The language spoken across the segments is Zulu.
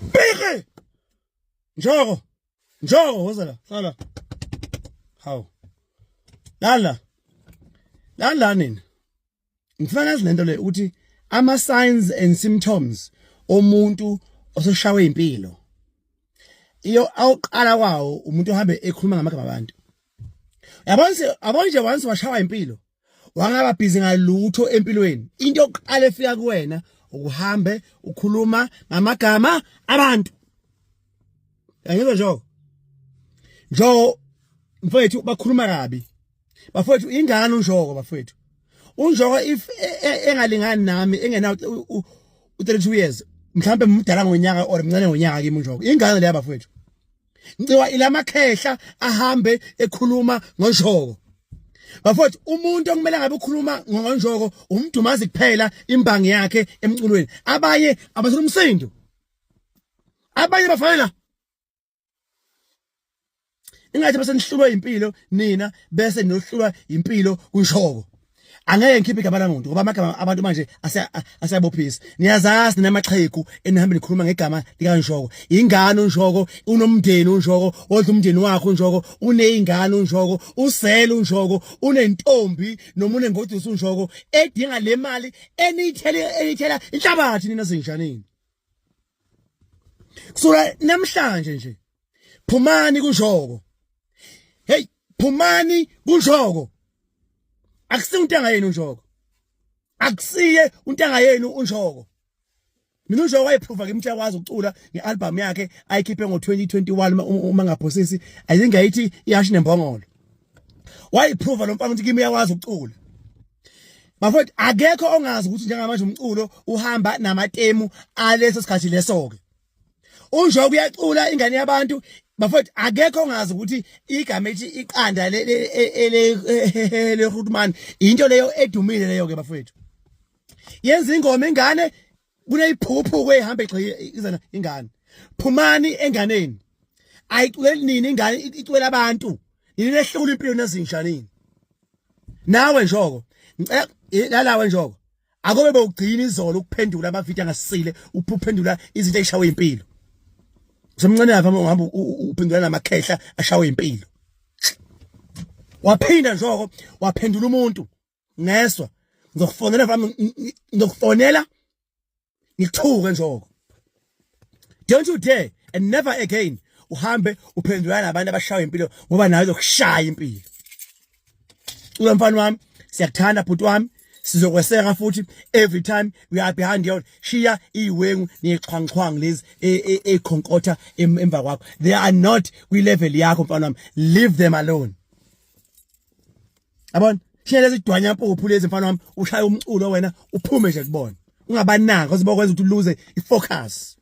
Bheke! Njoko! Njoko woza la, hlala. Hawu. Lala. Lala nina. Ngifuna nazi lento le ukuthi ama signs and symptoms omuntu oseshawe impilo. Iyo awuqala kwawo umuntu ohambe ekhuluma ngamagama abantu. Yabona yabona nje once washawa impilo wangaba busy ngalutho empilweni. Into yokuqala efika kuwena ukuhambe ukhuluma ngamagama abantu. Angizwa nje. Njo mfowethu bakhuluma kabi. Bafowethu ingane uNjoko bafowethu. UNjoko if e, e, engalingani nami engenawo u32 years mhlambe mdala ngonyaka or mncane ngonyaka kimi uNjoko. Ingane leya bafowethu. Ngiciwa ilamakhehla ahambe ekhuluma ngoNjoko. Bafowethu umuntu okumele ngabe ukhuluma ngoNjoko umdumazi kuphela imbangi yakhe emculweni. Abanye abathola umsindo. Abanye bafanele ingathi bese nihlulwa impilo nina bese niyohlulwa impilo kushoko angeke ngikhiphe igama lamuntu ngoba amagama abantu manje aseyabophisa niyazazi namaxhegu enihambe nikhuluma ngegama likaNjoko ingane uNjoko unomndeni uNjoko odla umndeni wakhe uNjoko uneyingane uNjoko usele uNjoko unentombi noma unengoduso uNjoko edinga le mali eniyithela eniyithela inhlabathi nina zinjanini Kusuka namhlanje nje phumani kuNjoko. Hey, phumani kuNjoko. Akusiyo untanga yenu uNjoko. Akusiye untanga yenu uNjoko. Mina uNjoko wayiprova kimi ukuthi uyakwazi ukucula ngealbum yakhe ayikhiphe ngo-2021 uma ngaphosisi. I think ayithi iyashi nembongolo. Wayiprova lo mfana ukuthi kimi uyakwazi ukucula. Bafowethu akekho ongazi ukuthi njengamanje umculo uhamba namatemu aleso sikhathi leso ke. UNjoko uyacula ingane yabantu bafowethu akekho ongazi ukuthi igama ethi iqanda le le le Grootman into leyo edumile leyo ke bafowethu. Yenza ingoma ingane kuneyiphuphu ehamba egxizana ingane. Phumani enganeni. Ayiculeli nini ingane iculela abantu. Nini lehlula impilo nezinja nini. Nawe Njoko ngicela lalawe Njoko akobe bowugcina izolo ukuphendula amavidiyo angasile uphendula izinto ezishawe impilo usemncane lapha uhamba uphendula namakhehla ashawe impilo waphinda Njoko waphendula umuntu ngeswa ngizokufonela ngizokufonela ngikuthuke Njoko don't you dare and never again uhambe uphendulana nabantu abashawa impilo ngoba nawe izokushaya impilo cula mfana wami siyakuthanda bhuti wami sizokweseka futhi every time we are behind you shiya iwengu nexhwanxhwangu lezi ekhonkotha emva kwakho they are not kwi level yakho mfana wami leave them alone yabona shiya lezi dwanya mpuphu lezi mfana wami ushaya umculo wena uphume nje kubona ungabanaka because bokwenza ukuthi lose ifocus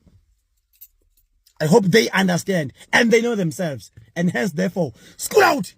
I hope they understand and they know themselves and hence therefore school out.